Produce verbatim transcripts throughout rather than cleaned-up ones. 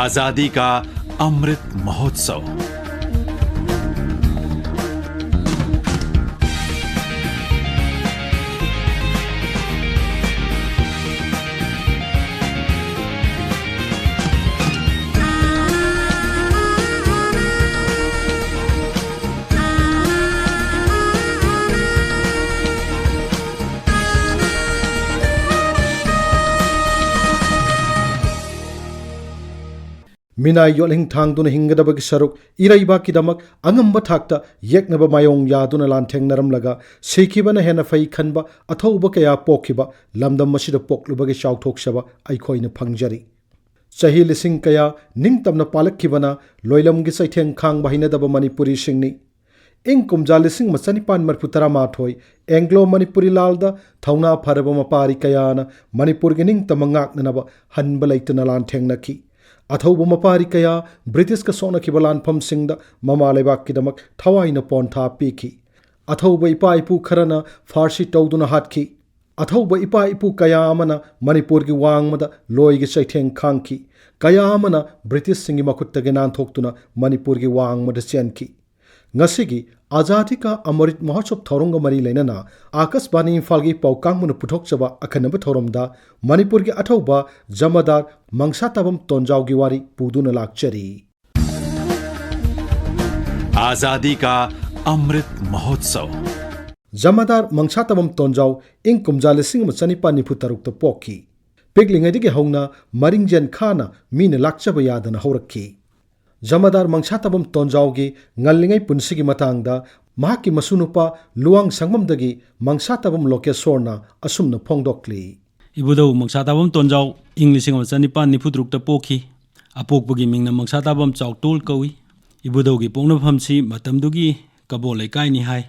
आजादी का अमृत महोत्सव। ꯃꯤꯅꯥꯏ ꯌꯣꯠꯂꯤꯡ ꯊꯥꯡꯗꯨꯅ ꯍꯤꯡꯒꯗꯕꯒꯤ ꯁꯔꯨꯛ ꯏꯔꯩꯕꯥꯛꯀꯤꯗꯃꯛ ꯑꯉꯝꯕ ꯊꯥꯛꯇ ꯌꯦꯛꯅꯕ ꯃꯥꯌꯣꯡ ꯌꯥꯗꯨꯅ ꯂꯥꯟꯊꯦꯡꯅꯔꯝꯂꯒ ꯁꯤꯈꯤꯕꯅ ꯍꯦꯟꯅ ꯐꯩ ꯈꯟꯕ ꯑꯊꯧꯕ ꯀꯌꯥ ꯄꯣꯛꯈꯤꯕ ꯂꯝꯗꯝ ꯑꯁꯤꯗ ꯄꯣꯛꯂꯨꯕꯒꯤ ꯆꯥꯎꯊꯣꯛꯆꯕ ꯑꯩꯈꯣꯏꯅ ꯐꯪꯖꯔꯤ꯫ ꯆꯍꯤ ꯂꯤꯁꯤꯡ ꯀꯌꯥ ꯅꯤꯡꯇꯝꯅ ꯄꯥꯜꯂꯛꯈꯤꯕꯅ ꯂꯣꯏꯂꯝꯒꯤ ꯆꯩꯊꯦꯡ ꯈꯥꯡꯕ ꯍꯩꯅꯗꯕ ꯃꯅꯤꯄꯨꯔꯤꯁꯤꯡꯅꯤ꯫ ꯏꯪ ꯀꯨꯝꯖꯥ ꯂꯤꯁꯤꯡ ꯑꯃ ꯆꯅꯤꯄꯥꯟ ꯃꯔꯤꯐꯨ ꯇꯔꯥꯃꯥꯊꯣꯏ ꯑꯦꯡꯒ꯭ꯂꯣ ꯃꯅꯤꯄꯨꯔꯤ ꯂꯥꯜꯗ ꯊꯧꯅꯥ ꯐꯔꯕ ꯃꯄꯥꯔꯤ ꯀꯌꯥꯅ ꯃꯅꯤꯄꯨꯔꯒꯤ ꯅꯤꯡꯇꯝꯕ ꯉꯥꯛꯅꯅꯕ ꯍꯟꯕ ꯂꯩꯇꯅ ꯂꯥꯟꯊꯦꯡꯅꯈꯤ꯫ ꯑꯊꯧꯕ ꯃꯄꯥꯔꯤ ꯀꯌꯥ ꯕ꯭ꯔꯤꯇꯤꯁꯀ ꯁꯣꯛꯅꯈꯤꯕ ꯂꯥꯟꯐꯝꯁꯤꯡꯗ ꯃꯃꯥ ꯂꯩꯕꯥꯛꯀꯤꯗꯃꯛ ꯊꯋꯥꯏꯅ ꯄꯣꯟꯊꯥ ꯄꯤꯈꯤ꯫ ꯑꯊꯧꯕ ꯏꯄꯥ ꯏꯄꯨ ꯈꯔꯅ ꯐꯥꯔꯁꯤ ꯇꯧꯗꯨꯅ ꯍꯥꯠꯈꯤ꯫ ꯑꯊꯧꯕ ꯏꯄꯥ ꯏꯄꯨ ꯀꯌꯥ ꯑꯃꯅ ꯃꯅꯤꯄꯨꯔꯒꯤ ꯋꯥꯡꯃꯗ ꯂꯣꯏꯒꯤ ꯆꯩꯊꯦꯡ ꯈꯥꯡꯈꯤ꯫ ꯀꯌꯥ ꯑꯃꯅ ꯕ꯭ꯔꯤꯇꯤꯁꯁꯤꯡꯒꯤ ꯃꯈꯨꯠꯇꯒꯤ ꯅꯥꯟꯊꯣꯛꯇꯨꯅ ꯃꯅꯤꯄꯨꯔꯒꯤ ꯋꯥꯡꯃꯗ ꯆꯦꯟꯈꯤ꯫ ꯉꯁꯤꯒꯤ ꯑꯖꯥꯗꯤ ꯀꯥ ꯑꯃꯔꯤꯠ ꯃꯍꯣꯠꯁꯣꯕ ꯊꯧꯔꯝꯒ ꯃꯔꯤ ꯂꯩꯅꯅ ꯑꯥꯀꯥꯁꯕꯥꯅꯤ ꯏꯝꯐꯥꯜꯒꯤ ꯄꯥꯎ ꯀꯥꯡꯕꯨꯅ ꯄꯨꯊꯣꯛꯆꯕ ꯑꯈꯟꯅꯕ ꯊꯧꯔꯝꯗ ꯃꯅꯤꯄꯨꯔꯒꯤ ꯑꯊꯧꯕ ꯖꯃꯥꯗꯥꯔ ꯃꯪꯁꯥꯇꯥꯕꯝ ꯇꯣꯟꯖꯥꯎꯒꯤ ꯋꯥꯔꯤ ꯄꯨꯗꯨꯅ ꯂꯥꯛꯆꯔꯤ꯫ आजादी का अमृत महोत्सव। ꯖꯃꯥꯗꯥꯔ ꯃꯪꯁꯥꯇꯥꯕꯝ ꯇꯣꯟꯖꯥꯎ ꯏꯪ ꯀꯨꯝꯖꯥ ꯂꯤꯁꯤꯡ ꯑꯃ ꯆꯅꯤꯄꯥꯟ ꯅꯤꯐꯨ ꯇꯔꯨꯛꯇ ꯄꯣꯛꯈꯤ꯫ ꯄꯤꯛꯂꯤꯉꯩꯗꯒꯤ ꯍꯧꯅ ꯃꯔꯤꯡꯖꯦꯟ ꯈꯥꯅ ꯃꯤꯅ ꯂꯥꯛꯆꯕ ꯌꯥꯗꯅ ꯍꯧꯔꯛꯈꯤ꯫ ꯖꯃꯥꯗꯥꯔ ꯃꯪꯁꯥꯇꯥꯕꯝ ꯇꯣꯟꯖꯥꯎꯒꯤ ꯉꯜꯂꯤꯉꯩ ꯄꯨꯟꯁꯤꯒꯤ ꯃꯇꯥꯡꯗ ꯃꯍꯥꯛꯀꯤ ꯃꯁꯨꯅꯨꯄꯥ ꯂꯨꯋꯥꯡ ꯁꯪꯕꯝꯗꯒꯤ ꯃꯪꯁꯥꯇꯥꯕꯝ ꯂꯣꯀꯦꯁꯣꯔꯅ ꯑꯁꯨꯝꯅ ꯐꯣꯡꯗꯣꯛꯂꯤ꯫ ꯏꯕꯨꯙꯧ ꯃꯪꯁꯥꯇꯥꯕꯝ ꯇꯣꯟꯖꯥꯎ ꯏꯪ ꯂꯤꯁꯤꯡ ꯑꯃ ꯆꯅꯤꯄꯥꯟ ꯅꯤꯐꯨ ꯇꯔꯨꯛꯇ ꯄꯣꯛꯈꯤ꯫ ꯑꯄꯣꯛꯄꯒꯤ ꯃꯤꯡꯅ ꯃꯪꯁꯥꯇꯥꯕꯝ ꯆꯥꯎꯇꯣꯜ ꯀꯧꯏ꯫ ꯏꯕꯨꯙꯧꯒꯤ ꯄꯣꯛꯅꯐꯝꯁꯤ ꯃꯇꯝꯗꯨꯒꯤ ꯀꯕꯣ ꯂꯩꯀꯥꯏꯅꯤ ꯍꯥꯏ꯫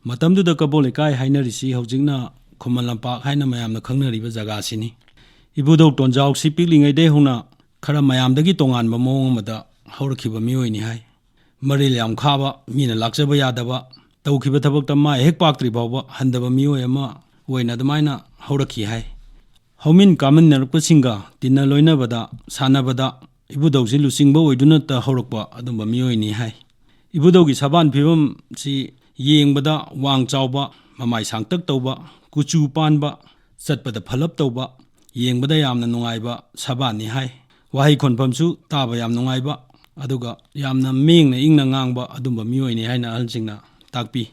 ꯃꯇꯝꯗꯨꯗ ꯀꯕꯣ ꯂꯩꯀꯥꯏ ꯍꯥꯏꯅꯔꯤꯁꯤ ꯍꯧꯖꯤꯛꯅ ꯈꯨꯃꯟ ꯂꯝꯄꯥꯛ ꯍꯥꯏꯅ ꯃꯌꯥꯝꯅ ꯈꯪꯅꯔꯤꯕ ꯖꯒꯥꯁꯤꯅꯤ꯫ ꯏꯕꯨꯙꯧ ꯇꯣꯟꯖꯥꯎꯁꯤ ꯄꯤꯛꯂꯤꯉꯩꯗꯒꯤ ꯍꯧꯅ ꯈꯔ ꯃꯌꯥꯝꯗꯒꯤ ꯇꯣꯉꯥꯟꯕ ꯃꯑꯣꯡ ꯑꯃꯗ ꯍꯧꯔꯛꯈꯤꯕ ꯃꯤꯑꯣꯏꯅꯤ ꯍꯥꯏ꯫ ꯃꯔꯤꯜ ꯌꯥꯝ ꯈꯥꯕ, ꯃꯤꯅ ꯂꯥꯛꯆꯕ ꯌꯥꯗꯕ, ꯇꯧꯈꯤꯕ ꯊꯕꯛꯇ ꯃꯥꯏ ꯍꯦꯛ ꯄꯥꯛꯇ꯭ꯔꯤ ꯐꯥꯎꯕ ꯍꯟꯗꯕ ꯃꯤꯑꯣꯏ ꯑꯃ ꯑꯣꯏꯅ ꯑꯗꯨꯃꯥꯏꯅ ꯍꯧꯔꯛꯈꯤ ꯍꯥꯏ꯫ ꯍꯧꯃꯤꯟ ꯀꯥꯃꯤꯟꯅꯔꯛꯄꯁꯤꯡꯒ ꯇꯤꯟꯅ ꯂꯣꯏꯅꯕꯗ, ꯁꯥꯟꯅꯕꯗ, ꯏꯕꯨꯙꯧꯁꯤ ꯂꯨꯆꯤꯡꯕ ꯑꯣꯏꯗꯨꯅꯇ ꯍꯧꯔꯛꯄ ꯑꯗꯨꯝꯕ ꯃꯤꯑꯣꯏꯅꯤ ꯍꯥꯏ꯫ ꯏꯕꯨꯙꯧꯒꯤ ꯁꯕꯥꯟ ꯐꯤꯕꯝꯁꯤ ꯌꯦꯡꯕꯗ ꯋꯥꯡ ꯆꯥꯎꯕ, ꯃꯃꯥꯏ ꯁꯥꯡꯇꯛ ꯇꯧꯕ, ꯀꯨꯆꯨ ꯄꯥꯟꯕ, ꯆꯠꯄꯗ ꯐꯜꯂꯞ ꯇꯧꯕ, ꯌꯦꯡꯕꯗ ꯌꯥꯝꯅ ꯅꯨꯡꯉꯥꯏꯕ ꯁꯕꯥꯟꯅꯤ ꯍꯥꯏ꯫ ꯋꯥꯍꯩ ꯈꯣꯟꯐꯝꯁꯨ ꯇꯥꯕ ꯌꯥꯝ ꯅꯨꯡꯉꯥꯏꯕ, ꯑꯗꯨꯒ ꯌꯥꯝꯅ ꯃꯦꯡꯅ ꯏꯪꯅ ꯉꯥꯡꯕ ꯑꯗꯨꯝꯕ ꯃꯤꯑꯣꯏꯅꯤ ꯍꯥꯏꯅ ꯑꯍꯜꯁꯤꯡꯅ ꯇꯥꯛꯄꯤ꯫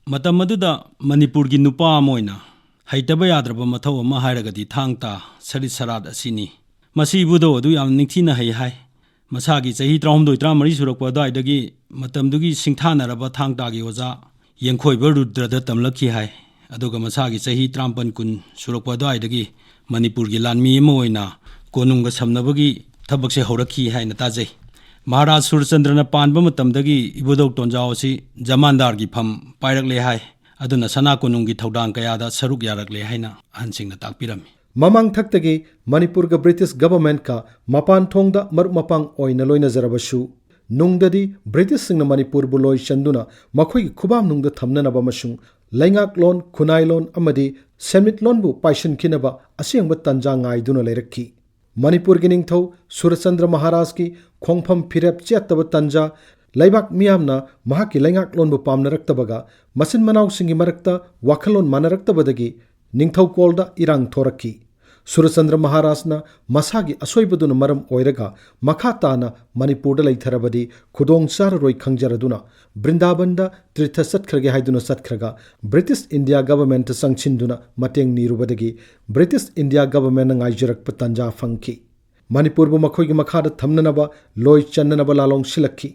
ꯃꯇꯝ ꯑꯗꯨꯗ ꯃꯅꯤꯄꯨꯔꯒꯤ ꯅꯨꯄꯥ ꯑꯃ ꯑꯣꯏꯅ ꯍꯩꯇꯕ ꯌꯥꯗ꯭ꯔꯕ ꯃꯊꯧ ꯑꯃ ꯍꯥꯏꯔꯒꯗꯤ ꯊꯥꯡ ꯇꯥ, ꯁꯔꯤꯠ ꯁꯔꯥꯠ ꯑꯁꯤꯅꯤ꯫ ꯃꯁꯤ ꯏꯕꯨꯙꯧ ꯑꯗꯨ ꯌꯥꯝ ꯅꯤꯡꯊꯤꯅ ꯍꯩ ꯍꯥꯏ꯫ ꯃꯁꯥꯒꯤ ꯆꯍꯤ ꯇꯔꯥꯍꯨꯝꯗꯣꯏ, ꯇꯔꯥꯃꯔꯤ ꯁꯨꯔꯛꯄ ꯑꯗꯨꯋꯥꯏꯗꯒꯤ ꯃꯇꯝꯗꯨꯒꯤ ꯁꯤꯡꯊꯥꯅꯔꯕ ꯊꯥꯡ ꯇꯥꯒꯤ ꯑꯣꯖꯥ ꯌꯦꯡꯈꯣꯏꯕ ꯔꯨꯗ꯭ꯔꯗ ꯇꯝꯂꯛꯈꯤ ꯍꯥꯏ꯫ ꯑꯗꯨꯒ ꯃꯁꯥꯒꯤ ꯆꯍꯤ ꯇꯔꯥꯃꯥꯄꯟ, ꯀꯨꯟ ꯁꯨꯔꯛꯄ ꯑꯗꯨꯋꯥꯏꯗꯒꯤ ꯃꯅꯤꯄꯨꯔꯒꯤ ꯂꯥꯟꯃꯤ ꯑꯃ ꯑꯣꯏꯅ ꯀꯣꯅꯨꯡꯒ ꯁꯝꯅꯕꯒꯤ ꯊꯕꯛꯁꯦ ꯍꯧꯔꯛꯈꯤ ꯍꯥꯏꯅ ꯇꯥꯖꯩ꯫ ꯃꯍꯥꯔꯥꯖ ꯁꯨꯔꯆꯟꯗ꯭ꯔꯅ ꯄꯥꯟꯕ ꯃꯇꯝꯗꯒꯤ ꯏꯕꯨꯙꯧ ꯇꯣꯟꯖꯥꯎ ꯑꯁꯤ ꯖꯃꯥꯟꯗꯥꯔꯒꯤ ꯐꯝ ꯄꯥꯏꯔꯛꯂꯦ ꯍꯥꯏ꯫ ꯑꯗꯨꯅ ꯁꯅꯥ ꯀꯣꯅꯨꯡꯒꯤ ꯊꯧꯗꯥꯡ ꯀꯌꯥꯗ ꯁꯔꯨꯛ ꯌꯥꯔꯛꯂꯦ ꯍꯥꯏꯅ ꯑꯍꯟꯁꯤꯡꯅ ꯇꯥꯛꯄꯤꯔꯝꯃꯤ꯫ ꯃꯃꯥꯡꯊꯛꯇꯒꯤ ꯃꯅꯤꯄꯨꯔꯒ ꯕ꯭ꯔꯤꯇꯤꯁ ꯒꯚꯔꯟꯃꯦꯟꯠꯀ ꯃꯄꯥꯟ ꯊꯣꯡꯗ ꯃꯔꯨꯞ ꯃꯄꯥꯡ ꯑꯣꯏꯅ ꯂꯣꯏꯅꯖꯔꯕꯁꯨ, ꯅꯨꯡꯗꯗꯤ ꯕ꯭ꯔꯤꯇꯤꯁꯁꯤꯡꯅ ꯃꯅꯤꯄꯨꯔꯕꯨ ꯂꯣꯏ ꯆꯟꯗꯨꯅ ꯃꯈꯣꯏꯒꯤ ꯈꯨꯕꯥꯝꯅꯨꯡꯗ ꯊꯝꯅꯅꯕ ꯑꯃꯁꯨꯡ ꯂꯩꯉꯥꯛꯂꯣꯟ, ꯈꯨꯟꯅꯥꯏꯂꯣꯟ ꯑꯃꯗꯤ ꯁꯦꯟꯃꯤꯠꯂꯣꯟꯕꯨ ꯄꯥꯏꯁꯤꯟꯈꯤꯅꯕ ꯑꯁꯦꯡꯕ ꯇꯟꯖꯥ ꯉꯥꯏꯗꯨꯅ ꯂꯩꯔꯛꯈꯤ꯫ ꯃꯅꯤꯄꯨꯔꯒꯤ ꯅꯤꯡꯊꯧ ꯁꯨꯔꯆꯟꯗ꯭ꯔ ꯃꯍꯥꯔꯥꯖꯀꯤ ꯈꯣꯡꯐꯝ ꯐꯤꯔꯦꯞ ꯆꯦꯠꯇꯕ ꯇꯟꯖꯥ, ꯂꯩꯕꯥꯛ ꯃꯤꯌꯥꯝꯅ ꯃꯍꯥꯛꯀꯤ ꯂꯩꯉꯥꯛꯂꯣꯟꯕꯨ ꯄꯥꯝꯅꯔꯛꯇꯕꯒ ꯃꯆꯤꯟ ꯃꯅꯥꯎꯁꯤꯡꯒꯤ ꯃꯔꯛꯇ ꯋꯥꯈꯜꯂꯣꯟ ꯃꯥꯟꯅꯔꯛꯇꯕꯗꯒꯤ ꯅꯤꯡꯊꯧꯀꯣꯜꯗ ꯏꯔꯥꯡ ꯊꯣꯔꯛꯈꯤ꯫ ꯁꯨꯔꯆꯟꯗ꯭ꯔ ꯃꯍꯥꯔꯥꯖꯅ ꯃꯁꯥꯒꯤ ꯑꯁꯣꯏꯕꯗꯨꯅ ꯃꯔꯝ ꯑꯣꯏꯔꯒ ꯃꯈꯥ ꯇꯥꯅ ꯃꯅꯤꯄꯨꯔꯗ ꯂꯩꯊꯔꯕꯗꯤ ꯈꯨꯗꯣꯡ ꯆꯥꯔꯔꯣꯏ ꯈꯪꯖꯔꯗꯨꯅ ꯕ꯭ꯔꯤꯟꯗꯥꯕꯟꯗ ꯇꯤꯔꯊ ꯆꯠꯈ꯭ꯔꯒꯦ ꯍꯥꯏꯗꯨꯅ ꯆꯠꯈ꯭ꯔꯒ ꯕ꯭ꯔꯤꯇꯤꯁ ꯏꯟꯗꯤꯌꯥ ꯒꯚꯔꯟꯃꯦꯟꯠꯇ ꯆꯪꯁꯤꯟꯗꯨꯅ ꯃꯇꯦꯡ ꯅꯤꯔꯨꯕꯗꯒꯤ ꯕ꯭ꯔꯤꯇꯤꯁ ꯏꯟꯗꯤꯌꯥ ꯒꯚꯔꯟꯃꯦꯟꯠꯅ ꯉꯥꯏꯖꯔꯛꯄ ꯇꯟꯖꯥ ꯐꯪꯈꯤ꯫ ꯃꯅꯤꯄꯨꯔꯕꯨ ꯃꯈꯣꯏꯒꯤ ꯃꯈꯥꯗ ꯊꯝꯅꯅꯕ ꯂꯣꯏ ꯆꯟꯅꯅꯕ ꯂꯥꯂꯣꯡ ꯁꯤꯜꯂꯛꯈꯤ꯫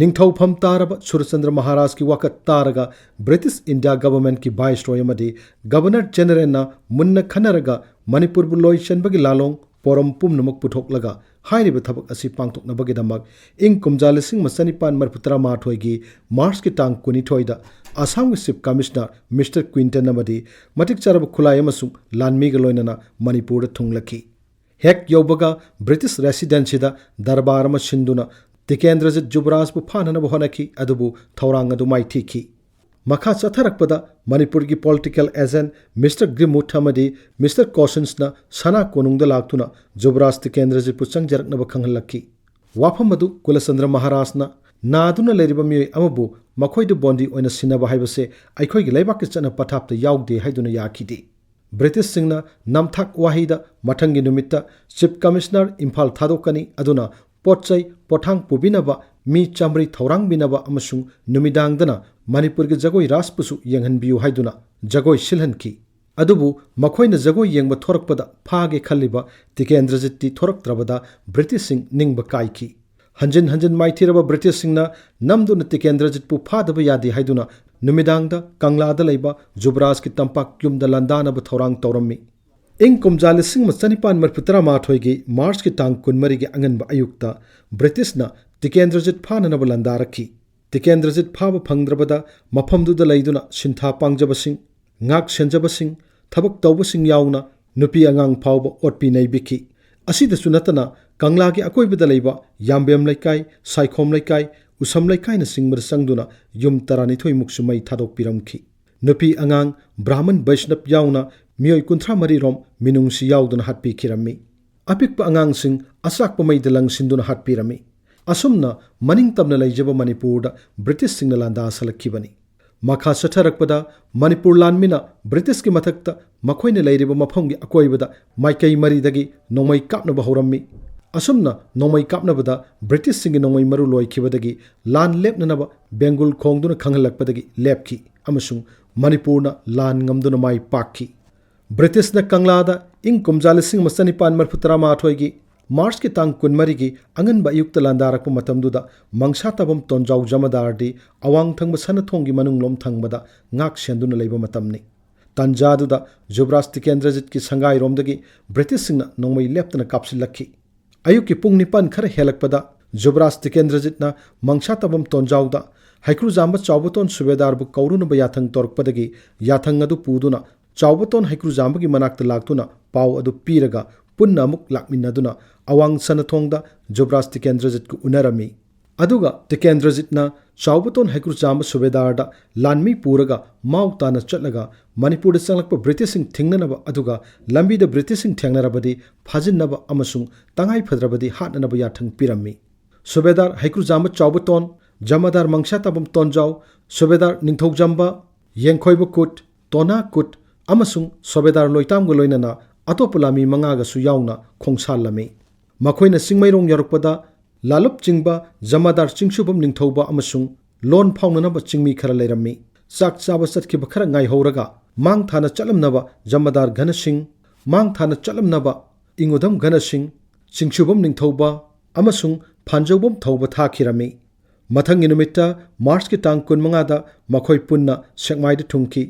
ꯅꯤꯡꯊꯧ ꯐꯝ ꯇꯥꯔꯕ ꯁꯨꯔꯆꯟꯗ꯭ꯔ ꯃꯍꯥꯔꯥꯖꯀꯤ ꯋꯥꯀꯠ ꯇꯥꯔꯒ ꯕ꯭ꯔꯤꯇꯤꯁ ꯏꯟꯗꯤꯌꯥ ꯒꯚꯔꯟꯃꯦꯟꯠꯀꯤ ꯚꯥꯏꯁꯔꯣꯏ ꯑꯃꯗꯤ ꯒꯚꯔꯅꯔ ꯖꯦꯅꯔꯦꯜꯅ ꯃꯨꯟꯅ ꯈꯟꯅꯔꯒ ꯃꯅꯤꯄꯨꯔꯕꯨ ꯂꯣꯏ ꯆꯟꯕꯒꯤ ꯂꯥꯂꯣꯡ ꯄꯣꯔꯝ ꯄꯨꯝꯅꯃꯛ ꯄꯨꯊꯣꯛꯂꯒ ꯍꯥꯏꯔꯤꯕ ꯊꯕꯛ ꯑꯁꯤ ꯄꯥꯡꯊꯣꯛꯅꯕꯒꯤꯗꯃꯛ ꯏꯪ ꯀꯨꯝꯖꯥ ꯂꯤꯁꯤꯡ ꯑꯃ ꯆꯅꯤꯄꯥꯟ ꯃꯔꯤꯐꯨ ꯇꯔꯥꯃꯥꯊꯣꯏꯒꯤ ꯃꯥꯔꯆꯀꯤ ꯇꯥꯡ ꯀꯨꯟꯅꯤꯊꯣꯏꯗ ꯑꯁꯥꯝꯒꯤ ꯆꯤꯐ ꯀꯃꯤꯁꯅꯔ ꯃꯤꯁꯇꯔ ꯀ꯭ꯋꯤꯟꯇꯟ ꯑꯃꯗꯤ ꯃꯇꯤꯛ ꯆꯥꯔꯕ ꯈꯨꯠꯂꯥꯏ ꯑꯃꯁꯨꯡ ꯂꯥꯟꯃꯤꯒ ꯂꯣꯏꯅꯅ ꯃꯅꯤꯄꯨꯔꯗ ꯊꯨꯡꯂꯛꯈꯤ꯫ ꯍꯦꯛ ꯌꯧꯕꯒ ꯕ꯭ꯔꯤꯇꯤꯁ ꯔꯦꯁꯤꯗꯦꯟꯁꯤꯗ ꯗꯔꯕꯥꯔ ꯑꯃ ꯁꯤꯟꯗꯨꯅ ꯇꯤꯀꯦꯟꯗ꯭ꯔꯖꯤꯠ ꯖꯨꯕꯔꯥꯖꯄꯨ ꯐꯥꯅꯅꯕ ꯍꯣꯠꯅꯈꯤ, ꯑꯗꯨꯕꯨ ꯊꯧꯔꯥꯡ ꯑꯗꯨ ꯃꯥꯏꯊꯤꯈꯤ꯫ ꯃꯈꯥ ꯆꯠꯊꯔꯛꯄꯗ ꯃꯅꯤꯄꯨꯔꯒꯤ political agent Mister Grimwood ꯑꯃꯗꯤ Mister Cousins ꯅ ꯁꯅꯥ ꯀꯣꯅꯨꯡꯗ ꯂꯥꯛꯇꯨꯅ ꯖꯨꯕꯔꯥꯖ ꯇꯤꯀꯦꯟꯗ꯭ꯔꯖꯤꯠꯄꯨ ꯆꯪꯖꯔꯛꯅꯕ ꯈꯪꯍꯜꯂꯛꯈꯤ꯫ ꯋꯥꯐꯝ ꯑꯗꯨ ꯀꯨꯂꯆꯟꯗ꯭ꯔ ꯃꯍꯥꯔꯥꯖꯅ ꯅꯥꯗꯨꯅ ꯂꯩꯔꯤꯕ ꯃꯤꯑꯣꯏ ꯑꯃꯕꯨ ꯃꯈꯣꯏꯗ ꯕꯣꯟꯗꯤ ꯑꯣꯏꯅ ꯁꯤꯟꯅꯕ ꯍꯥꯏꯕꯁꯦ ꯑꯩꯈꯣꯏꯒꯤ ꯂꯩꯕꯥꯛꯀꯤ ꯆꯠꯅ ꯄꯊꯥꯞꯇ ꯌꯥꯎꯗꯦ ꯍꯥꯏꯗꯨꯅ ꯌꯥꯈꯤꯗꯦ꯫ ꯕ꯭ꯔꯤꯇꯤꯁꯁꯤꯡꯅ ꯅꯝꯊꯥꯛ ꯋꯥꯍꯩꯗ ꯃꯊꯪꯒꯤ ꯅꯨꯃꯤꯠꯇ Chief Commissioner ꯏꯝꯐꯥꯜ ꯊꯥꯗꯣꯛꯀꯅꯤ, ꯑꯗꯨꯅ ꯄꯣꯠ ꯆꯩ ꯄꯣꯠꯊꯥꯡ ꯄꯨꯕꯤꯅꯕ ꯃꯤ ꯆꯥꯃꯔꯤ ꯊꯧꯔꯥꯡꯕꯤꯅꯕ ꯑꯃꯁꯨꯡ ꯅꯨꯃꯤꯗꯥꯡꯗꯅ ꯃꯅꯤꯄꯨꯔꯒꯤ ꯖꯒꯣꯏ ꯔꯥꯁꯄꯨꯁꯨ ꯌꯦꯡꯍꯟꯕꯤꯌꯨ ꯍꯥꯏꯗꯨꯅ ꯖꯒꯣꯏ ꯁꯤꯜꯍꯟꯈꯤ꯫ ꯑꯗꯨꯕꯨ ꯃꯈꯣꯏꯅ ꯖꯒꯣꯏ ꯌꯦꯡꯕ ꯊꯣꯔꯛꯄꯗ ꯐꯥꯒꯦ ꯈꯜꯂꯤꯕ ꯇꯤꯀꯦꯟꯗ꯭ꯔꯖꯤꯠꯇꯤ ꯊꯣꯔꯛꯇ꯭ꯔꯕꯗ ꯕ꯭ꯔꯤꯇꯤꯁꯁꯤꯡ ꯅꯤꯡꯕ ꯀꯥꯏꯈꯤ꯫ ꯍꯟꯖꯤꯟ ꯍꯟꯖꯤꯟ ꯃꯥꯏꯊꯤꯔꯕ ꯕ꯭ꯔꯤꯇꯤꯁꯁꯤꯡꯅ ꯅꯝꯗꯨꯅ ꯇꯤꯀꯦꯟꯗ꯭ꯔꯖꯤꯠꯄꯨ ꯐꯥꯗꯕ ꯌꯥꯗꯦ ꯍꯥꯏꯗꯨꯅ ꯅꯨꯃꯤꯗꯥꯡꯗ ꯀꯪꯂꯥꯗ ꯂꯩꯕ ꯖꯨꯕꯔꯥꯖꯀꯤ ꯇꯝꯄꯥꯛ ꯌꯨꯝꯗ ꯂꯥꯟꯗꯥꯅꯕ ꯊꯧꯔꯥꯡ ꯇꯧꯔꯝꯃꯤ꯫ ꯏꯪ ꯀꯨꯝꯖꯥ ꯂꯤꯁꯤꯡ ꯑꯃ ꯆꯅꯤꯄꯥꯟ ꯃꯔꯤꯐꯨ ꯇꯔꯥꯃꯥꯊꯣꯏꯒꯤ ꯃꯥꯔꯆꯀꯤ ꯇꯥꯡ ꯀꯨꯟꯃꯔꯤꯒꯤ ꯑꯉꯟꯕ ꯑꯌꯨꯛꯇ ꯕ꯭ꯔꯤꯇꯤꯁꯅ ꯇꯤꯀꯦꯟꯗ꯭ꯔꯖꯤꯠ ꯐꯥꯅꯅꯕ ꯂꯥꯟꯗꯥꯔꯛꯈꯤ꯫ ꯇꯤꯀꯦꯟꯗ꯭ꯔꯖꯤꯠ ꯐꯥꯕ ꯐꯪꯗ꯭ꯔꯕꯗ ꯃꯐꯝꯗꯨꯗ ꯂꯩꯗꯨꯅ ꯁꯤꯟꯊꯥ ꯄꯥꯡꯖꯕꯁꯤꯡ, ꯉꯥꯛ ꯁꯦꯟꯖꯕꯁꯤꯡ, ꯊꯕꯛ ꯇꯧꯕꯁꯤꯡ ꯌꯥꯎꯅ ꯅꯨꯄꯤ ꯑꯉꯥꯡ ꯐꯥꯎꯕ ꯑꯣꯠꯄꯤ ꯅꯩꯕꯤꯈꯤ꯫ ꯑꯁꯤꯗꯁꯨ ꯅꯠꯇꯅ ꯀꯪꯂꯥꯒꯤ ꯑꯀꯣꯏꯕꯗ ꯂꯩꯕ ꯌꯥꯝꯕꯦꯝ ꯂꯩꯀꯥꯏ, ꯁꯥꯏꯈꯣꯝ ꯂꯩꯀꯥꯏ, ꯎꯁꯝ ꯂꯩꯀꯥꯏꯅꯆꯤꯡꯕꯗ ꯆꯪꯗꯨꯅ ꯌꯨꯝ ꯇꯔꯥꯅꯤꯊꯣꯏꯃꯨꯛꯁꯨ ꯃꯩ ꯊꯥꯗꯣꯛꯄꯤꯔꯝꯈꯤ꯫ ꯅꯨꯄꯤ ꯑꯉꯥꯡ, ꯕ꯭ꯔꯥꯍꯃꯟ ꯕꯩꯁꯅꯕ ꯌꯥꯎꯅ ꯃꯤꯑꯣꯏ ꯀꯨꯟꯊ꯭ꯔꯥ ꯃꯔꯤꯔꯣꯝ ꯃꯤꯅꯨꯡꯁꯤ ꯌꯥꯎꯗꯅ ꯍꯥꯠꯄꯤꯈꯤꯔꯝꯃꯤ꯫ ꯑꯄꯤꯛꯄ ꯑꯉꯥꯡꯁꯤꯡ ꯑꯆꯥꯛꯄ ꯃꯩꯗ ꯂꯪꯁꯤꯟꯗꯨꯅ ꯍꯥꯠꯄꯤꯔꯝꯃꯤ꯫ ꯑꯁꯨꯝꯅ ꯃꯅꯤꯡ ꯇꯝꯅ ꯂꯩꯖꯕ ꯃꯅꯤꯄꯨꯔꯗ ꯕ꯭ꯔꯤꯇꯤꯁꯁꯤꯡꯅ ꯂꯥꯟꯗꯥꯁꯜꯂꯛꯈꯤꯕꯅꯤ꯫ ꯃꯈꯥ ꯆꯠꯊꯔꯛꯄꯗ ꯃꯅꯤꯄꯨꯔ ꯂꯥꯟꯃꯤꯅ ꯕ꯭ꯔꯤꯇꯤꯁꯀꯤ ꯃꯊꯛꯇ ꯃꯈꯣꯏꯅ ꯂꯩꯔꯤꯕ ꯃꯐꯝꯒꯤ ꯑꯀꯣꯏꯕꯗ ꯃꯥꯏꯀꯩ ꯃꯔꯤꯗꯒꯤ ꯅꯣꯡꯃꯩ ꯀꯥꯞꯅꯕ ꯍꯧꯔꯝꯃꯤ꯫ ꯑꯁꯨꯝꯅ ꯅꯣꯡꯃꯩ ꯀꯥꯞꯅꯕꯗ ꯕ꯭ꯔꯤꯇꯤꯁꯁꯤꯡꯒꯤ ꯅꯣꯡꯃꯩ ꯃꯔꯨ ꯂꯣꯏꯈꯤꯕꯗꯒꯤ ꯂꯥꯟ ꯂꯦꯞꯅꯅꯕ ꯕꯦꯡꯒꯨꯜ ꯈꯣꯡꯗꯨꯅ ꯈꯪꯍꯜꯂꯛꯄꯗꯒꯤ ꯂꯦꯞꯈꯤ ꯑꯃꯁꯨꯡ ꯃꯅꯤꯄꯨꯔꯅ ꯂꯥꯟ ꯉꯝꯗꯨꯅ ꯃꯥꯏ ꯄꯥꯛꯈꯤ꯫ ꯕ꯭ꯔꯤꯇꯤꯁꯅ ꯀꯪꯂꯥꯗ ꯏꯪ ꯀꯨꯝꯖꯥ ꯂꯤꯁꯤꯡ ꯑꯃ ꯆꯅꯤꯄꯥꯟ ꯃꯔꯤꯐꯨ ꯇꯔꯥꯃꯥꯊꯣꯏꯒꯤ ꯃꯥꯔꯆꯀꯤ ꯇꯥꯡ ꯀꯨꯟꯃꯔꯤꯒꯤ ꯑꯉꯟꯕ ꯑꯌꯨꯛꯇ ꯂꯥꯟꯗꯥꯔꯛꯄ ꯃꯇꯝꯗꯨꯗ ꯃꯪꯁꯥ ꯇꯥꯕꯝ ꯇꯣꯟꯖꯥꯎ ꯖꯃꯗꯥꯔꯗꯤ ꯑꯋꯥꯡ ꯊꯪꯕ ꯁꯅꯥꯊꯣꯡꯒꯤ ꯃꯅꯨꯡꯂꯣꯝ ꯊꯪꯕꯗ ꯉꯥꯛ ꯁꯦꯟꯗꯨꯅ ꯂꯩꯕ ꯃꯇꯝꯅꯤ꯫ ꯇꯥꯟꯖꯥꯗꯨꯗ ꯖꯨꯕꯔꯥꯖ ꯇꯤꯀꯦꯟꯗ꯭ꯔꯖꯤꯠꯀꯤ ꯁꯪꯒꯥꯏꯔꯣꯝꯗꯒꯤ ꯕ꯭ꯔꯤꯇꯤꯁꯁꯤꯡꯅ ꯅꯣꯡꯃꯩ ꯂꯦꯞꯇꯅ ꯀꯥꯞꯁꯤꯜꯂꯛꯈꯤ꯫ ꯑꯌꯨꯛꯀꯤ ꯄꯨꯡ ꯅꯤꯄꯥꯟ ꯈꯔ ꯍꯦꯜꯂꯛꯄꯗ ꯖꯨꯕꯔꯥꯖ ꯇꯤꯀꯦꯟꯗ꯭ꯔꯖꯤꯠꯅ ꯃꯪꯁꯥ ꯇꯥꯕꯝ ꯇꯣꯟꯖꯥꯎꯗ ꯍꯩꯀ꯭ꯔꯨꯖꯥꯝꯕ ꯆꯥꯎꯕꯇꯣꯟ ꯁꯨꯕꯦꯗꯥꯔꯕꯨ ꯀꯧꯔꯨꯅꯕ ꯌꯥꯊꯪ ꯇꯧꯔꯛꯄꯗꯒꯤ ꯌꯥꯊꯪ ꯑꯗꯨ ꯄꯨꯗꯨꯅ ꯆꯥꯎꯕꯇꯣꯟ ꯍꯩꯀ꯭ꯔꯨꯖꯥꯝꯕꯒꯤ ꯃꯅꯥꯛꯇ ꯂꯥꯛꯇꯨꯅ ꯄꯥꯎ ꯑꯗꯨ ꯄꯤꯔꯒ ꯄꯨꯟꯅ ꯑꯃꯨꯛ ꯂꯥꯛꯃꯤꯟꯅꯗꯨꯅ ꯑꯋꯥꯡ ꯁꯅꯥꯊꯣꯡꯗ ꯖꯨꯕꯔꯥꯖ ꯇꯤꯀꯦꯟꯗ꯭ꯔꯖꯤꯠꯀ ꯎꯅꯔꯝꯃꯤ꯫ ꯑꯗꯨꯒ ꯇꯤꯀꯦꯟꯗ꯭ꯔꯖꯤꯠꯅ ꯆꯥꯎꯕꯇꯣꯟ ꯍꯩꯀ꯭ꯔꯨꯖꯥꯝꯕ ꯁꯨꯕꯦꯗꯥꯔꯗ ꯂꯥꯟꯃꯤ ꯄꯨꯔꯒ ꯃꯥꯎ ꯇꯥꯅ ꯆꯠꯂꯒ ꯃꯅꯤꯄꯨꯔꯗ ꯆꯪꯂꯛꯄ ꯕ꯭ꯔꯤꯇꯤꯁꯁꯤꯡ ꯊꯤꯡꯅꯅꯕ, ꯑꯗꯨꯒ ꯂꯝꯕꯤꯗ ꯕ꯭ꯔꯤꯇꯤꯁꯁꯤꯡ ꯊꯦꯡꯅꯔꯕꯗꯤ ꯐꯥꯖꯤꯟꯅꯕ ꯑꯃꯁꯨꯡ ꯇꯉꯥꯏ ꯐꯗ꯭ꯔꯕꯗꯤ ꯍꯥꯠꯅꯅꯕ ꯌꯥꯊꯪ ꯄꯤꯔꯝꯃꯤ꯫ ꯁꯨꯕꯦꯗꯥꯔ ꯍꯩꯀ꯭ꯔꯨꯖꯥꯝꯕ ꯆꯥꯎꯕꯇꯣꯟ, ꯖꯃꯥꯗꯥꯔ ꯃꯪꯁꯥꯇꯥꯕꯝ ꯇꯣꯟꯖꯥꯎ, ꯁꯨꯕꯦꯗꯥꯔ ꯅꯤꯡꯊꯧꯖꯝꯕ, ꯌꯦꯡꯈꯣꯏꯕ ꯀꯨꯠ, ꯇꯣꯅꯥ ꯀꯨꯠ ꯑꯃꯁꯨꯡ ꯁꯨꯕꯦꯗꯥꯔ ꯂꯣꯏꯇꯥꯝꯒ ꯂꯣꯏꯅꯅ ꯑꯇꯣꯞꯄ ꯂꯥꯟꯃꯤ ꯃꯉꯥꯒꯁꯨ ꯌꯥꯎꯅ ꯈꯣꯡꯁꯥꯜꯂꯝꯃꯤ꯫ ꯃꯈꯣꯏꯅ ꯆꯤꯡꯃꯩꯔꯣꯡ ꯌꯧꯔꯛꯄꯗ ꯂꯥꯂꯨꯞ ꯆꯤꯡꯕ ꯖꯃꯥꯗꯥꯔ ꯆꯤꯡꯁꯨꯕꯝ ꯅꯤꯡꯊꯧꯕ ꯑꯃꯁꯨꯡ ꯂꯣꯟ ꯐꯥꯎꯅꯅꯕ ꯆꯤꯡꯃꯤ ꯈꯔ ꯂꯩꯔꯝꯃꯤ꯫ ꯆꯥꯛ ꯆꯥꯕ ꯆꯠꯈꯤꯕ ꯈꯔ ꯉꯥꯏꯍꯧꯔꯒ ꯃꯥꯡ ꯊꯥꯅ ꯆꯠꯂꯝꯅꯕ ꯖꯃꯥꯗꯥꯔ ꯘꯅꯁꯤꯡ, ꯃꯥꯡ ꯊꯥꯅ ꯆꯠꯂꯝꯅꯕ ꯏꯉꯨꯗꯝ ꯘꯅꯁꯤꯡ, ꯆꯤꯡꯁꯨꯕꯝ ꯅꯤꯡꯊꯧꯕ ꯑꯃꯁꯨꯡ ꯐꯥꯟꯖꯧꯕꯝ ꯊꯧꯕ ꯊꯥꯈꯤꯔꯝꯃꯤ꯫ ꯃꯊꯪꯒꯤ ꯅꯨꯃꯤꯠꯇ, ꯃꯥꯔꯆꯀꯤ ꯇꯥꯡ ꯀꯨꯟꯃꯉꯥꯗ, ꯃꯈꯣꯏ ꯄꯨꯟꯅ ꯁꯦꯛꯃꯥꯏꯗ ꯊꯨꯡꯈꯤ꯫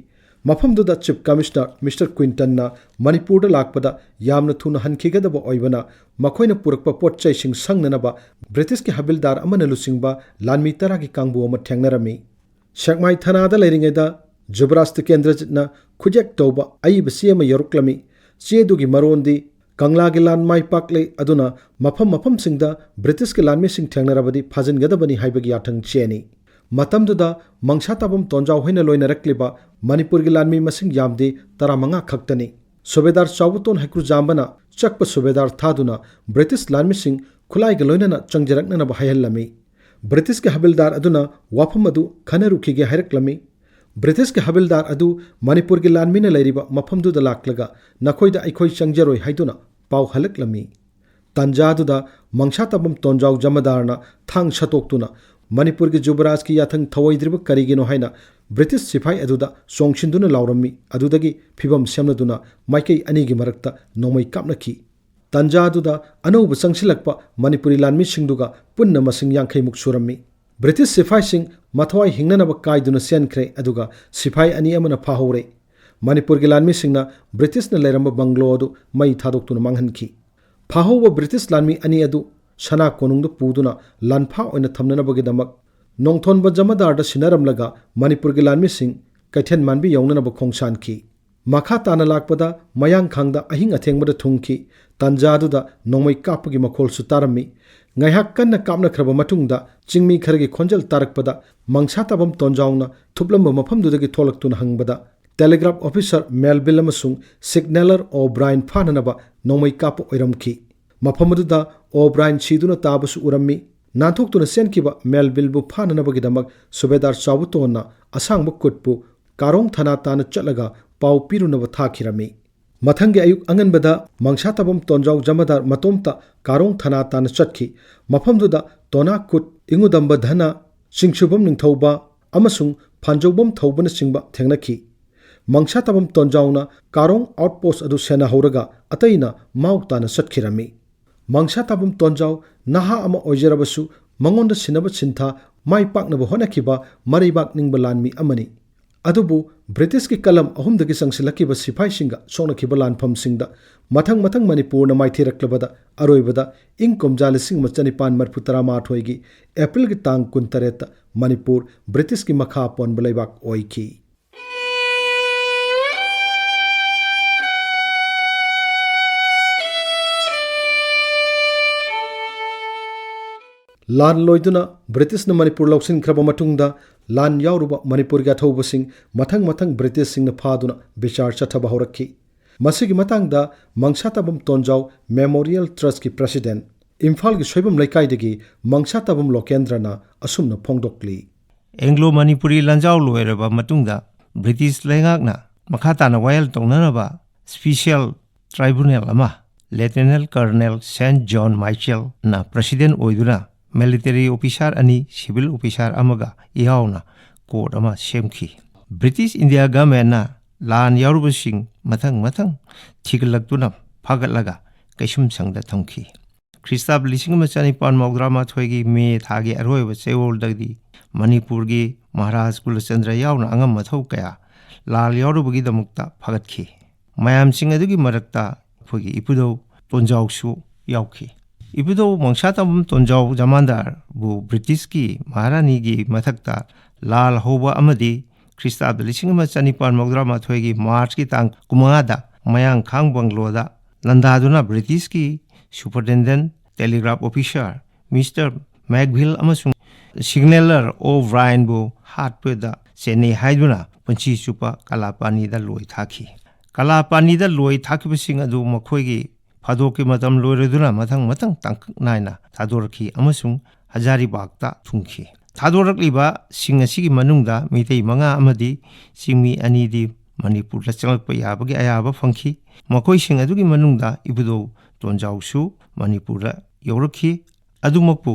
ꯃꯐꯝꯗꯨꯗ ꯆꯤꯐ ꯀꯃꯤꯁꯅꯔ ꯃꯤꯁꯇꯔ ꯀ꯭ꯋꯤꯟꯇꯟꯅ ꯃꯅꯤꯄꯨꯔꯗ ꯂꯥꯛꯄꯗ ꯌꯥꯝꯅ ꯊꯨꯅ ꯍꯟꯈꯤꯒꯗꯕ ꯑꯣꯏꯕꯅ, ꯃꯈꯣꯏꯅ ꯄꯨꯔꯛꯄ ꯄꯣꯠ ꯆꯩꯁꯤꯡ ꯁꯪꯅꯅꯕ ꯕ꯭ꯔꯤꯇꯤꯁꯀꯤ ꯍꯕꯤꯜꯗꯥꯔ ꯑꯃꯅ ꯂꯨꯆꯤꯡꯕ ꯂꯥꯟꯃꯤ ꯇꯔꯥꯒꯤ ꯀꯥꯡꯕꯨ ꯑꯃ ꯊꯦꯡꯅꯔꯝꯃꯤ꯫ ꯁꯦꯛꯃꯥꯏ ꯊꯅꯥꯗ ꯂꯩꯔꯤꯉꯩꯗ ꯖꯨꯕꯔꯥꯖ ꯇꯤꯀꯦꯟꯗ꯭ꯔꯖꯤꯠꯅ ꯈꯨꯠꯌꯦꯛ ꯇꯧꯕ ꯑꯏꯕ ꯆꯦ ꯑꯃ ꯌꯧꯔꯛꯂꯝꯃꯤ꯫ ꯆꯦꯗꯨꯒꯤ ꯃꯔꯣꯟꯗꯤ ꯀꯪꯂꯥꯒꯤ ꯂꯥꯟ ꯃꯥꯏ ꯄꯥꯛꯂꯦ, ꯑꯗꯨꯅ ꯃꯐꯝ ꯃꯐꯝꯁꯤꯡꯗ ꯕ꯭ꯔꯤꯇꯤꯁꯀꯤ ꯂꯥꯟꯃꯤꯁꯤꯡ ꯊꯦꯡꯅꯔꯕꯗꯤ ꯐꯥꯖꯤꯟꯒꯗꯕꯅꯤ ꯍꯥꯏꯕꯒꯤ ꯌꯥꯊꯪ ꯆꯦꯅꯤ꯫ ꯃꯇꯝꯗꯨꯗ ꯃꯪꯁꯥꯇꯥꯕꯝ ꯇꯣꯟꯖꯥꯎ ꯍꯣꯏꯅ ꯂꯣꯏꯅꯔꯛꯂꯤꯕ ꯃꯅꯤꯄꯨꯔꯒꯤ ꯂꯥꯟꯃꯤ ꯃꯁꯤꯡ ꯌꯥꯝꯗꯦ, ꯇꯔꯥꯃꯉꯥ ꯈꯛꯇꯅꯤ꯫ ꯁꯨꯕꯦꯗꯥꯔ ꯆꯥꯎꯕꯇꯣꯟ ꯍꯩꯀ꯭ꯔꯨꯖꯥꯝꯕꯅ ꯆꯛꯄ ꯁꯨꯕꯦꯗꯥꯔ ꯊꯥꯗꯨꯅ ꯕ꯭ꯔꯤꯇꯤꯁ ꯂꯥꯟꯃꯤꯁꯤꯡ ꯈꯨꯠꯂꯥꯏꯒ ꯂꯣꯏꯅꯅ ꯆꯪꯖꯔꯛꯅꯅꯕ ꯍꯥꯏꯍꯜꯂꯝꯃꯤ꯫ ꯕ꯭ꯔꯤꯇꯤꯁꯀꯤ ꯍꯕꯤꯜꯗꯥꯔ ꯑꯗꯨꯅ ꯋꯥꯐꯝ ꯑꯗꯨ ꯈꯟꯅꯔꯨꯈꯤꯒꯦ ꯍꯥꯏꯔꯛꯂꯝꯃꯤ꯫ ꯕ꯭ꯔꯤꯇꯤꯁꯀꯤ ꯍꯕꯤꯜꯗꯥꯔ ꯑꯗꯨ ꯃꯅꯤꯄꯨꯔꯒꯤ ꯂꯥꯟꯃꯤꯅ ꯂꯩꯔꯤꯕ ꯃꯐꯝꯗꯨꯗ ꯂꯥꯛꯂꯒ ꯅꯈꯣꯏꯗ ꯑꯩꯈꯣꯏ ꯆꯪꯖꯔꯣꯏ ꯍꯥꯏꯗꯨꯅ ꯄꯥꯎ ꯍꯜꯂꯛꯂꯝꯃꯤ꯫ ꯇꯟꯖꯥꯗꯨꯗ ꯃꯪꯁꯥꯇꯥꯕꯝ ꯇꯣꯟꯖꯥꯎ ꯖꯃꯥꯗꯥꯔꯅ ꯊꯥꯡ ꯁꯠꯇꯣꯛꯇꯨꯅ ꯃꯅꯤꯄꯨꯔꯒꯤ ꯖꯨꯕꯔꯥꯖꯀꯤ ꯌꯥꯊꯪ ꯊꯧꯑꯣꯏꯗ꯭ꯔꯤꯕ ꯀꯔꯤꯒꯤꯅꯣ ꯍꯥꯏꯅ ꯕ꯭ꯔꯤꯇꯤꯁ ꯁꯤꯐꯥꯏ ꯑꯗꯨꯗ ꯆꯣꯡꯁꯤꯟꯗꯨꯅ ꯂꯥꯎꯔꯝꯃꯤ꯫ ꯑꯗꯨꯗꯒꯤ ꯐꯤꯚꯝ ꯁꯦꯝꯅꯗꯨꯅ ꯃꯥꯏꯀꯩ ꯑꯅꯤꯒꯤ ꯃꯔꯛꯇ ꯅꯣꯡꯃꯩ ꯀꯥꯞꯅꯈꯤ꯫ ꯇꯟꯖꯥꯗꯨꯗ ꯑꯅꯧꯕ ꯆꯪꯁꯤꯜꯂꯛꯄ ꯃꯅꯤꯄꯨꯔꯤ ꯂꯥꯟꯃꯤꯁꯤꯡꯗꯨꯒ ꯄꯨꯟꯅ ꯃꯁꯤꯡ ꯌꯥꯡꯈꯩꯃꯨꯛ ꯁꯨꯔꯝꯃꯤ꯫ ꯕ꯭ꯔꯤꯇꯤꯁ ꯁꯤꯐꯥꯏꯁꯤꯡ ꯃꯊ꯭ꯋꯥꯏ ꯍꯤꯡꯅꯅꯕ ꯀꯥꯏꯗꯨꯅ ꯆꯦꯟꯈ꯭ꯔꯦ, ꯑꯗꯨꯒ ꯁꯤꯐꯥꯏ ꯑꯅꯤ ꯑꯃꯅ ꯐꯥꯍꯧꯔꯦ꯫ ꯃꯅꯤꯄꯨꯔꯒꯤ ꯂꯥꯟꯃꯤꯁꯤꯡꯅ ꯕ꯭ꯔꯤꯇꯤꯁꯅ ꯂꯩꯔꯝꯕ ꯕꯪꯒ꯭ꯂꯣ ꯑꯗꯨ ꯃꯩ ꯊꯥꯗꯣꯛꯇꯨꯅ ꯃꯥꯡꯍꯟꯈꯤ꯫ ꯐꯥꯍꯧꯕ ꯕ꯭ꯔꯤꯇꯤꯁ ꯂꯥꯟꯃꯤ ꯑꯅꯤ ꯑꯗꯨ ꯁꯅꯥ ꯀꯣꯅꯨꯡꯗ ꯄꯨꯗꯨꯅ ꯂꯥꯟꯐꯥ ꯑꯣꯏꯅ ꯊꯝꯅꯅꯕꯒꯤꯗꯃꯛ ꯅꯣꯡꯊꯣꯟꯕ ꯖꯃꯥꯗꯥꯔꯗ ꯁꯤꯟꯅꯔꯝꯂꯒ ꯃꯅꯤꯄꯨꯔꯒꯤ ꯂꯥꯟꯃꯤꯁꯤꯡ ꯀꯩꯊꯦꯜ ꯃꯥꯟꯕꯤ ꯌꯧꯅꯅꯕ ꯈꯣꯡꯁꯥꯟꯈꯤ꯫ ꯃꯈꯥ ꯇꯥꯅ ꯂꯥꯛꯄꯗ ꯃꯌꯥꯡꯈꯥꯡꯗ ꯑꯍꯤꯡ ꯑꯊꯦꯡꯕꯗ ꯊꯨꯡꯈꯤ꯫ ꯇꯥꯟꯖꯥꯗꯨꯗ ꯅꯣꯡꯃꯩ ꯀꯥꯞꯄꯒꯤ ꯃꯈꯣꯜꯁꯨ ꯇꯥꯔꯝꯃꯤ꯫ ꯉꯥꯏꯍꯥꯛ ꯀꯟꯅ ꯀꯥꯞꯅꯈ꯭ꯔꯕ ꯃꯇꯨꯡꯗ ꯆꯤꯡꯃꯤ ꯈꯔꯒꯤ ꯈꯣꯟꯖꯦꯜ ꯇꯥꯔꯛꯄꯗ ꯃꯪꯁꯥ ꯇꯥꯕꯝ ꯇꯣꯟꯖꯥꯎꯅ ꯊꯨꯞꯂꯝꯕ ꯃꯐꯝꯗꯨꯗꯒꯤ ꯊꯣꯛꯂꯛꯇꯨꯅ ꯍꯪꯕꯗ ꯇꯦꯂꯤꯒ꯭ꯔꯥꯐ ꯑꯣꯐꯤꯁꯔ ꯃꯦꯜꯚꯤꯜ ꯑꯃꯁꯨꯡ ꯁꯤꯒꯅꯦꯂꯔ ꯑꯣꯕ꯭ꯔꯥꯏꯟ ꯐꯥꯅꯅꯕ ꯅꯣꯡꯃꯩ ꯀꯥꯞꯄ ꯑꯣꯏꯔꯝꯈꯤ꯫ ꯃꯐꯝ ꯑꯗꯨꯗ ꯑꯣꯕ꯭ꯔꯥꯏꯟ ꯁꯤꯗꯨꯅ ꯇꯥꯕꯁꯨ ꯎꯔꯝꯃꯤ꯫ ꯅꯥꯟꯊꯣꯛꯇꯨꯅ ꯆꯦꯟꯈꯤꯕ ꯃꯦꯜꯚꯤꯜꯕꯨ ꯐꯥꯅꯅꯕꯒꯤꯗꯃꯛ ꯁꯨꯕꯦꯗꯥꯔ ꯆꯥꯎꯕꯇꯣꯟꯅ ꯑꯁꯥꯡꯕ ꯀꯨꯠꯄꯨ ꯀꯥꯔꯣꯡ ꯊꯅꯥ ꯇꯥꯅ ꯆꯠꯂꯒ ꯄꯥꯎ ꯄꯤꯔꯨꯅꯕ ꯊꯥꯈꯤꯔꯝꯃꯤ꯫ ꯃꯊꯪꯒꯤ ꯑꯌꯨꯛ ꯑꯉꯟꯕꯗ ꯃꯪꯁꯥ ꯇꯥꯕꯝ ꯇꯣꯟꯖꯥꯎ ꯖꯃꯥꯗꯥꯔ ꯃꯇꯣꯝꯇ ꯀꯥꯔꯣꯡ ꯊꯅꯥ ꯇꯥꯅ ꯆꯠꯈꯤ꯫ ꯃꯐꯝꯗꯨꯗ ꯇꯣꯅꯥ ꯀꯨꯠ, ꯏꯉꯨꯗꯝꯕ ꯙꯅ, ꯆꯤꯡꯁꯨꯕꯝ ꯅꯤꯡꯊꯧꯕ ꯑꯃꯁꯨꯡ ꯐꯥꯟꯖꯧꯕꯝ ꯊꯧꯕꯅꯆꯤꯡꯕ ꯊꯦꯡꯅꯈꯤ꯫ ꯃꯪꯁꯥ ꯇꯥꯕꯝ ꯇꯣꯟꯖꯥꯎꯅ ꯀꯥꯔꯣꯡ ꯑꯥꯎꯠꯄꯣꯁ ꯑꯗꯨ ꯁꯦꯟꯅꯍꯧꯔꯒ ꯑꯇꯩꯅ ꯃꯥꯎ ꯇꯥꯅ ꯆꯠꯈꯤꯔꯝꯃꯤ꯫ ꯃꯪꯁꯥ ꯇꯥꯕꯝ ꯇꯣꯟꯖꯥꯎ ꯅꯍꯥ ꯑꯃ ꯑꯣꯏꯖꯔꯕꯁꯨ ꯃꯉꯣꯟꯗ ꯁꯤꯟꯅꯕ ꯁꯤꯟꯊꯥ ꯃꯥꯏ ꯄꯥꯛꯅꯕ ꯍꯣꯠꯅꯈꯤꯕ ꯃꯔꯩꯕꯥꯛ ꯅꯤꯡꯕ ꯂꯥꯟꯃꯤ ꯑꯃꯅꯤ꯫ ꯑꯗꯨꯕꯨ ꯕ꯭ꯔꯤꯇꯤꯁꯀꯤ ꯀꯂꯝ ꯑꯍꯨꯝꯗꯒꯤ ꯆꯪꯁꯤꯜꯂꯛꯈꯤꯕ ꯁꯤꯐꯥꯏꯁꯤꯡꯒ ꯁꯣꯛꯅꯈꯤꯕ ꯂꯥꯟꯐꯝꯁꯤꯡꯗ ꯃꯊꯪ ꯃꯊꯪ ꯃꯅꯤꯄꯨꯔꯅ ꯃꯥꯏꯊꯤꯔꯛꯂꯕꯗ ꯑꯔꯣꯏꯕꯗ ꯏꯪ ꯀꯨꯝꯖꯥ ꯂꯤꯁꯤꯡ ꯑꯃ ꯆꯅꯤꯄꯥꯟ ꯃꯔꯤꯐꯨ ꯇꯔꯥꯃꯥꯊꯣꯏꯒꯤ ꯑꯦꯄ꯭ꯔꯤꯜꯒꯤ ꯇꯥꯡ ꯀꯨꯟꯇꯔꯦꯠꯇ ꯃꯅꯤꯄꯨꯔ ꯕ꯭ꯔꯤꯇꯤꯁꯀꯤ ꯃꯈꯥ ꯄꯣꯟꯕ ꯂꯩꯕꯥꯛ ꯑꯣꯏꯈꯤ꯫ ꯂꯥꯟ ꯂꯣꯏꯗꯨꯅ ꯕ꯭ꯔꯤꯇꯤꯁꯅ ꯃꯅꯤꯄꯨꯔ ꯂꯧꯁꯤꯟꯈ꯭ꯔꯕ ꯃꯇꯨꯡꯗ ꯂꯥꯟ ꯌꯥꯎꯔꯨꯕ ꯃꯅꯤꯄꯨꯔꯒꯤ ꯑꯊꯧꯕꯁꯤꯡ ꯃꯊꯪ ꯃꯊꯪ ꯕ꯭ꯔꯤꯇꯤꯁꯁꯤꯡꯅ ꯐꯥꯗꯨꯅ ꯕꯤꯆꯥꯔ ꯆꯠꯊꯕ ꯍꯧꯔꯛꯈꯤ꯫ ꯃꯁꯤꯒꯤ ꯃꯇꯥꯡꯗ ꯃꯪꯁꯥ ꯇꯥꯕꯝ ꯇꯣꯟꯖꯥꯎ ꯃꯦꯃꯣꯔꯤꯌꯦꯜ ꯇ꯭ꯔꯁꯀꯤ ꯄ꯭ꯔꯁꯤꯗꯦꯟ, ꯏꯝꯐꯥꯜꯒꯤ ꯁꯣꯏꯕꯝ ꯂꯩꯀꯥꯏꯗꯒꯤ ꯃꯪꯁꯥ ꯇꯥꯕꯝ ꯂꯣꯀꯦꯟꯗ꯭ꯔꯅ ꯑꯁꯨꯝꯅ ꯐꯣꯡꯗꯣꯛꯂꯤ꯫ ꯑꯦꯡꯒ꯭ꯂꯣ ꯃꯅꯤꯄꯨꯔꯤ ꯂꯥꯟꯖꯥꯎ ꯂꯣꯏꯔꯕ ꯃꯇꯨꯡꯗ ꯕ꯭ꯔꯤꯇꯤꯁ ꯂꯩꯉꯥꯛꯅ ꯃꯈꯥ ꯇꯥꯅ ꯋꯥꯌꯦꯜ ꯇꯧꯅꯅꯕ ꯁ꯭ꯄꯤꯁꯤꯌꯦꯜ ꯇ꯭ꯔꯥꯏꯕꯨꯅꯦꯜ ꯑꯃ ꯂꯦꯐꯇꯦꯅꯦꯟ ꯀꯔꯅꯦꯜ ꯁꯦꯟꯠ ꯖꯣꯟ ꯃꯥꯏꯆꯦꯜꯅ ꯄ꯭ꯔꯁꯤꯗꯦꯟ ꯑꯣꯏꯗꯨꯅ ꯃꯤꯂꯤꯇꯔꯤ ꯑꯣꯐꯤꯁꯥꯔ ꯑꯅꯤ, ꯁꯤꯚꯤꯜ ꯑꯣꯐꯤꯁꯥꯔ ꯑꯃꯒ ꯌꯥꯎꯅ ꯀꯣꯔꯠ ꯑꯃ ꯁꯦꯝꯈꯤ꯫ ꯕ꯭ꯔꯤꯇꯤꯁ ꯏꯟꯗꯤꯌꯥ ꯒꯃꯦꯟꯅ ꯂꯥꯟ ꯌꯥꯎꯔꯨꯕꯁꯤꯡ ꯃꯊꯪ ꯃꯊꯪ ꯊꯤꯒꯠꯂꯛꯇꯨꯅ ꯐꯥꯒꯠꯂꯒ ꯀꯩꯁꯨꯝꯁꯪꯗ ꯊꯝꯈꯤ꯫ ꯈ꯭ꯔꯤꯁꯇꯥꯕ ꯂꯤꯁꯤꯡ ꯑꯃ ꯆꯅꯤꯄꯥꯟ ꯃꯧꯗ꯭ꯔꯥ ꯃꯥꯊꯣꯏꯒꯤ ꯃꯦ ꯊꯥꯒꯤ ꯑꯔꯣꯏꯕ ꯆꯌꯣꯜꯗꯒꯤ ꯃꯅꯤꯄꯨꯔꯒꯤ ꯃꯍꯥꯔꯥꯖ ꯀꯨꯂꯆꯟꯗ꯭ꯔ ꯌꯥꯎꯅ ꯑꯉꯝ ꯑꯊꯧ ꯀꯌꯥ ꯂꯥꯜ ꯌꯥꯎꯔꯨꯕꯒꯤꯗꯃꯛꯇ ꯐꯒꯠꯈꯤ꯫ ꯃꯌꯥꯝꯁꯤꯡ ꯑꯗꯨꯒꯤ ꯃꯔꯛꯇ ꯑꯩꯈꯣꯏꯒꯤ ꯏꯄꯨꯗꯧ ꯇꯣꯟꯖꯥꯎꯁꯨ ꯌꯥꯎꯈꯤ꯫ ꯏꯄꯨꯗꯧ ꯃꯪꯁꯥ ꯇꯥꯕꯝ ꯇꯣꯟꯖꯥꯎ ꯖꯃꯥꯟꯗꯥꯔꯕꯨ ꯕ꯭ꯔꯤꯇꯤꯁꯀꯤ ꯃꯍꯥꯔꯥꯅꯤꯒꯤ ꯃꯊꯛꯇ ꯂꯥꯜ ꯍꯧꯕ ꯑꯃꯗꯤ ꯈ꯭ꯔꯤꯁꯇꯥꯕꯗ ꯂꯤꯁꯤꯡ ꯑꯃ ꯆꯅꯤꯄꯥꯟ ꯃꯧꯗ꯭ꯔꯥ ꯃꯥꯊꯣꯏꯒꯤ ꯃꯥꯔꯆꯀꯤ ꯇꯥꯡ ꯀꯨꯟꯃꯉꯥꯗ ꯃꯌꯥꯡꯈꯥꯡ ꯕꯪꯒ꯭ꯂꯣꯗ ꯂꯥꯟꯗꯥꯗꯨꯅ ꯕ꯭ꯔꯤꯇꯤꯁꯀꯤ superintendent telegraph officer Mister Melville ꯑꯃꯁꯨꯡ signaller O'Brienꯕꯨ ꯍꯥꯠꯄꯗ ꯆꯦꯟꯅꯩ ꯍꯥꯏꯗꯨꯅ ꯄꯨꯟꯁꯤ ꯆꯨꯞꯄ ꯀꯂꯥꯄꯥꯅꯤꯗ ꯂꯣꯏ ꯊꯥꯈꯤ꯫ ꯀꯂꯥꯄꯥꯅꯤꯗ ꯂꯣꯏ ꯊꯥꯈꯤꯕꯁꯤꯡ ꯑꯗꯨ ꯃꯈꯣꯏꯒꯤ ꯐꯥꯗꯣꯛꯀꯤ ꯃꯇꯝ ꯂꯣꯏꯔꯗꯨꯅ ꯃꯊꯪ ꯃꯊꯪ ꯇꯥꯡꯀꯛ ꯅꯥꯏꯅ ꯊꯥꯗꯣꯔꯛꯈꯤ ꯑꯃꯁꯨꯡ ꯍꯖꯥꯔꯤꯕꯥꯒꯇ ꯊꯨꯡꯈꯤ꯫ ꯊꯥꯗꯣꯔꯛꯂꯤꯕꯁꯤꯡ ꯑꯁꯤꯒꯤ ꯃꯅꯨꯡꯗ ꯃꯤꯇꯩ ꯃꯉꯥ ꯑꯃꯗꯤ ꯆꯤꯡꯃꯤ ꯑꯅꯤꯗꯤ ꯃꯅꯤꯄꯨꯔꯗ ꯆꯪꯂꯛꯄ ꯌꯥꯕꯒꯤ ꯑꯌꯥꯕ ꯐꯪꯈꯤ꯫ ꯃꯈꯣꯏꯁꯤꯡ ꯑꯗꯨꯒꯤ ꯃꯅꯨꯡꯗ ꯏꯕꯨꯙꯧ ꯇꯣꯟꯖꯥꯎꯁꯨ ꯃꯅꯤꯄꯨꯔꯗ ꯌꯧꯔꯛꯈꯤ꯫ ꯑꯗꯨꯃꯛꯄꯨ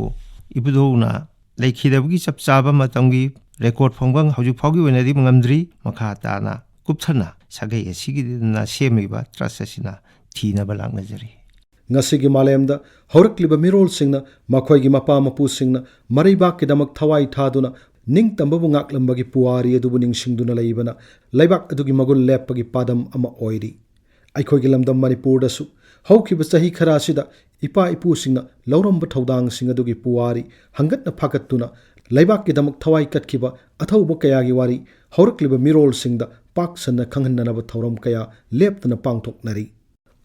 ꯏꯕꯨꯙꯧꯅ ꯂꯩꯈꯤꯗꯕꯒꯤ ꯆꯞ ꯆꯥꯕ ꯃꯇꯝꯒꯤ record ꯐꯪꯕ ꯍꯧꯖꯤꯛ ꯐꯥꯎꯒꯤ ꯑꯣꯏꯅꯗꯤ ꯉꯝꯗ꯭ꯔꯤ꯫ ꯃꯈꯥ ꯇꯥꯅ ꯀꯨꯞꯊꯅ ꯁꯥꯒꯩ ꯑꯁꯤꯒꯤꯗꯅ ꯁꯦꯝꯂꯤꯕ trust ꯑꯁꯤꯅ ꯊꯤꯅꯕ ꯂꯥꯛꯅꯖꯔꯤ꯫ ꯉꯁꯤꯒꯤ ꯃꯥꯂꯦꯝꯗ ꯍꯧꯔꯛꯂꯤꯕ ꯃꯤꯔꯣꯜꯁꯤꯡꯅ ꯃꯈꯣꯏꯒꯤ ꯃꯄꯥ ꯃꯄꯨꯁꯤꯡꯅ ꯃꯔꯩꯕꯥꯛꯀꯤꯗꯃꯛ ꯊꯋꯥꯏ ꯊꯥꯗꯨꯅ ꯅꯤꯡꯇꯝꯕꯕꯨ ꯉꯥꯛꯂꯝꯕꯒꯤ ꯄꯨꯋꯥꯔꯤ ꯑꯗꯨꯕꯨ ꯅꯤꯡꯁꯤꯡꯗꯨꯅ ꯂꯩꯕꯅ ꯂꯩꯕꯥꯛ ꯑꯗꯨꯒꯤ ꯃꯒꯨꯟ ꯂꯦꯞꯄꯒꯤ ꯄꯥꯗꯝ ꯑꯃ ꯑꯣꯏꯔꯤ꯫ ꯑꯩꯈꯣꯏꯒꯤ ꯂꯝꯗꯝ ꯃꯅꯤꯄꯨꯔꯗꯁꯨ ꯍꯧꯈꯤꯕ ꯆꯍꯤ ꯈꯔ ꯑꯁꯤꯗ ꯏꯄꯥ ꯏꯄꯨꯁꯤꯡꯅ ꯂꯧꯔꯝꯕ ꯊꯧꯗꯥꯡꯁꯤꯡ ꯑꯗꯨꯒꯤ ꯄꯨꯋꯥꯔꯤ ꯍꯪꯒꯠꯅ ꯐꯥꯒꯠꯇꯨꯅ ꯂꯩꯕꯥꯛꯀꯤꯗꯃꯛ ꯊꯋꯥꯏ ꯀꯠꯈꯤꯕ ꯑꯊꯧꯕ ꯀꯌꯥꯒꯤ ꯋꯥꯔꯤ ꯍꯧꯔꯛꯂꯤꯕ ꯃꯤꯔꯣꯜꯁꯤꯡꯗ ꯄꯥꯛ ꯁꯟꯅ ꯈꯪꯍꯟꯅꯅꯕ ꯊꯧꯔꯝ ꯀꯌꯥ ꯂꯦꯞꯇꯅ ꯄꯥꯡꯊꯣꯛꯅꯔꯤ꯫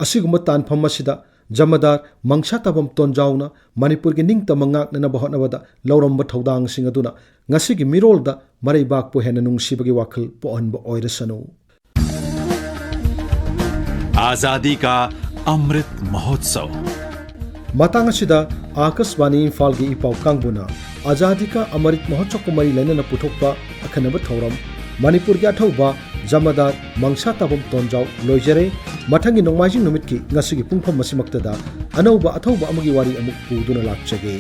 ꯑꯁꯤꯒꯨꯝꯕ ꯇꯥꯟꯐꯝ ꯑꯁꯤꯗ ꯖꯃꯗꯥꯔ ꯃꯪꯁꯥ ꯇꯥꯕꯝ ꯇꯣꯟꯖꯥꯎꯅ ꯃꯅꯤꯄꯨꯔꯒꯤ ꯅꯤꯡꯇꯝꯕ ꯉꯥꯛꯅꯅꯕ ꯍꯣꯠꯅꯕꯗ ꯂꯧꯔꯝꯕ ꯊꯧꯗꯥꯡꯁꯤꯡ ꯑꯗꯨꯅ ꯉꯁꯤꯒꯤ ꯃꯤꯔꯣꯜꯗ ꯃꯔꯩꯕꯥꯛꯄꯨ ꯍꯦꯟꯅ ꯅꯨꯡꯁꯤꯕꯒꯤ ꯋꯥꯈꯜ ꯄꯣꯛꯍꯟꯕ ꯑꯣꯏꯔꯁꯅꯨ꯫ आजादी का अमृत महोत्सव। ꯃꯇꯥꯡ ꯑꯁꯤꯗ ꯑꯥꯀꯥꯁꯕꯥꯅꯤ ꯏꯝꯐꯥꯜꯒꯤ ꯏꯄꯥꯎ ꯀꯥꯡꯕꯨꯅ ꯑꯖꯥꯗꯤ ꯀꯥ ꯑꯃꯔꯤꯠ ꯃꯍꯣꯠꯁꯕꯀ ꯃꯔꯤ ꯂꯩꯅꯅ ꯄꯨꯊꯣꯛꯄ ꯑꯈꯟꯅꯕ ꯊꯧꯔꯝ ꯃꯅꯤꯄꯨꯔꯒꯤ ꯑꯊꯧꯕ ꯖꯃꯗꯥꯔ ꯃꯪꯁꯥ ꯇꯥꯕꯝ ꯇꯣꯟꯖꯥꯎ ꯂꯣꯏꯖꯔꯦ꯫ ꯃꯊꯪꯒꯤ ꯅꯣꯡꯃꯥꯏꯖꯤꯡ ꯅꯨꯃꯤꯠꯀꯤ ꯉꯁꯤꯒꯤ ꯄꯨꯡꯐꯝ ꯑꯁꯤꯃꯛꯇꯗ ꯑꯅꯧꯕ ꯑꯊꯧꯕ ꯑꯃꯒꯤ ꯋꯥꯔꯤ ꯑꯃꯨꯛ ꯄꯨꯗꯨꯅ ꯂꯥꯛꯆꯒꯦ꯫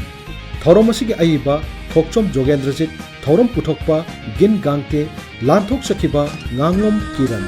ꯊꯧꯔꯝ ꯑꯁꯤꯒꯤ ꯑꯏꯕ ꯊꯣꯛꯆꯣꯝ ꯖꯣꯒꯦꯟꯗ꯭ꯔꯖꯤꯠ, ꯊꯧꯔꯝ ꯄꯨꯊꯣꯛꯄ ꯒꯤꯟ ꯒꯥꯡꯇꯦ, ꯂꯥꯟꯊꯣꯛꯆꯈꯤꯕ ꯉꯥꯡꯂꯣꯝ ꯀꯤꯔꯟ꯫